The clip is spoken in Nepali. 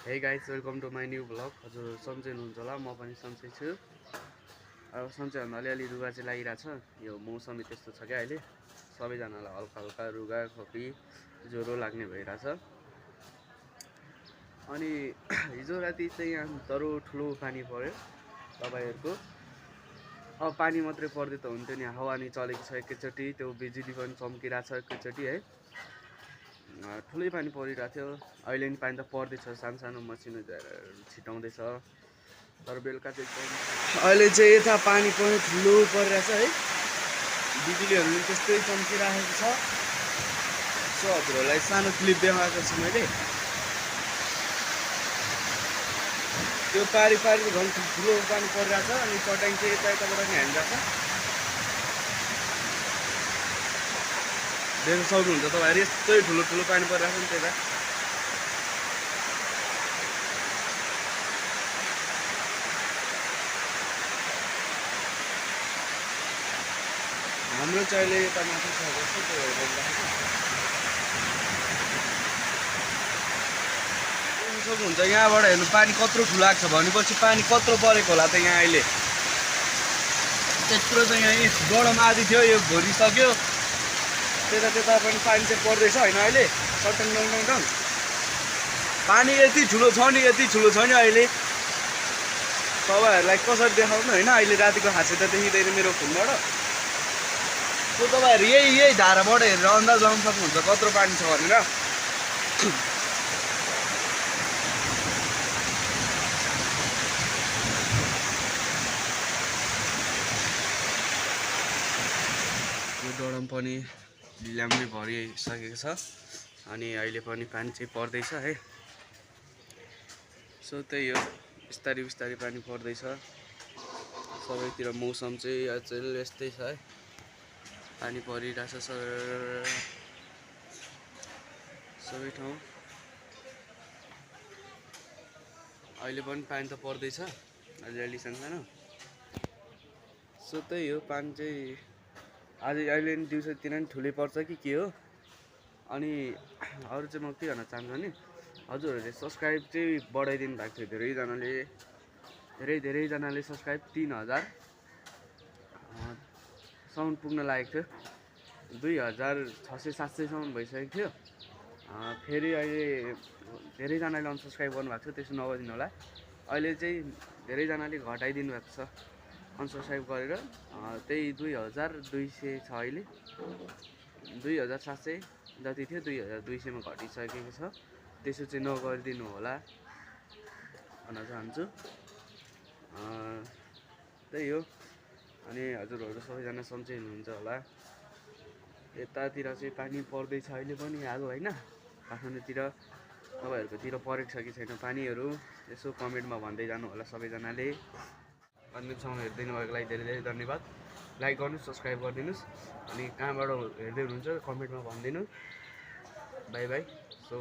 Hey guys, welcome to my new vlog. हजुर सन्चै हुनुहुन्छ होला, म पनि सन्चै छु। अब सन्चै भन्दा अलिअलि रुगा चाहिँ लागिरहेछ। यो मौसमी त्यस्तो छ क्या अहिले। सबैजनालाई हल्का हल्का रुगा खोकी ज्वरो लाग्ने भइरहेछ। अनि हिजो राति चाहिँ यहाँ दह्रो ठुलो पानी पर्यो तपाईहरुको। अब पानी मात्रै पर्दै त हुन्थ्यो नि, हावा नि चलेको छ एकैचोटी, त्यो बिजुली पनि चम्किरहेछ एकैचोटी है। ठुलै पानी परिरहेको थियो। अहिले नि पानी त पर्दैछ, सानो सानो मसिनो छिटाउँदैछ। तर बेलुका चाहिँ एकदम अहिले चाहिँ यता पानी पनि ठुलो परिरहेछ है। बिजुलीहरू पनि त्यस्तै चम्किरहेको छ। सो हजुरहरूलाई सानो क्लिप देखाएको छु मैले। त्यो पारी झन् ठुलो पानी परिरहेछ अनि चट्याङ चाहिँ यताबाट नि हानिरहेछ। देख्न सक्नुहुन्छ तपाईँहरू, यस्तै ठुलो ठुलो पानी परिरहेछ नि त्यता। हाम्रो चाहिँ अहिले यता माथि छ जस्तो त्यो सक्नुहुन्छ। यहाँबाट हेर्नु पानी कत्रो ठुलो आएको छ भनेपछि पानी कत्रो परेको होला त यहाँ अहिले। त्यत्रो चाहिँ यहाँ गरम आदि थियो, यो भरिसक्यो। त्यता त्यता पनि पानी चाहिँ पर्दैछ होइन अहिले टङ टङ टङ टङ। पानी यति ठुलो छ नि, यति ठुलो छ नि अहिले तपाईँहरूलाई कसरी देखाउनु होइन। अहिले रातिको हासे त देखिँदैन मेरो फोनबाट। त्यो तपाईँहरू यही धाराबाट हेरेर अन्दाज लगाउन सक्नुहुन्छ कत्रो पानी छ भनेर। यो डरम पनि ल्याम्नै भरिसकेको छ अनि अहिले पनि पानी चाहिँ पर्दैछ है। सो त्यही हो, बिस्तारै बिस्तारै पानी पर्दैछ। सबैतिर मौसम चाहिँ अचेल यस्तै छ है। पानी परिरहेछ सबै ठाउँ। अहिले पनि पानी त पर्दैछ अलिअलि सानो। सो त्यही हो, पानी चाहिँ अहिले नि दिउँसोतिर नि ठुलै पर्छ कि के हो। अनि अरू चाहिँ म के भन्न चाहन्छु भने, हजुरहरूले सब्सक्राइब चाहिँ बढाइदिनु भएको थियो धेरैजनाले सब्सक्राइब 3000 सम्म पुग्न लागेको थियो। 2600-700सम्म भइसकेको थियो। फेरि अहिले धेरैजनाले अनसब्सक्राइब गर्नुभएको छ, त्यसो नगरिदिनु होला। अहिले चाहिँ धेरैजनाले घटाइदिनु भएको छ अनसब्सक्राइब गरेर। त्यही 2200 छ अहिले। 2700 जति थियो 2200मा घटिसकेको छ। त्यसो चाहिँ नगरिदिनु होला भन्न चाहन्छु। त्यही हो। अनि हजुरहरू सबैजना सन्चै हुनुहुन्छ होला। यतातिर चाहिँ पानी पर्दैछ अहिले पनि आगो होइन। काठमाडौँतिर तपाईँहरूकोतिर परेको छ कि छैन पानीहरू, यसो कमेन्टमा भन्दै जानु होला सबैजनाले। अन्तिमसम्म हेरिदिनु भएको लागि धेरै धेरै धन्यवाद। लाइक गर्नुहोस्, सब्सक्राइब गरिदिनुहोस्। अनि कहाँबाट हेर्दै हुनुहुन्छ कमेन्टमा भनिदिनु। By by. सो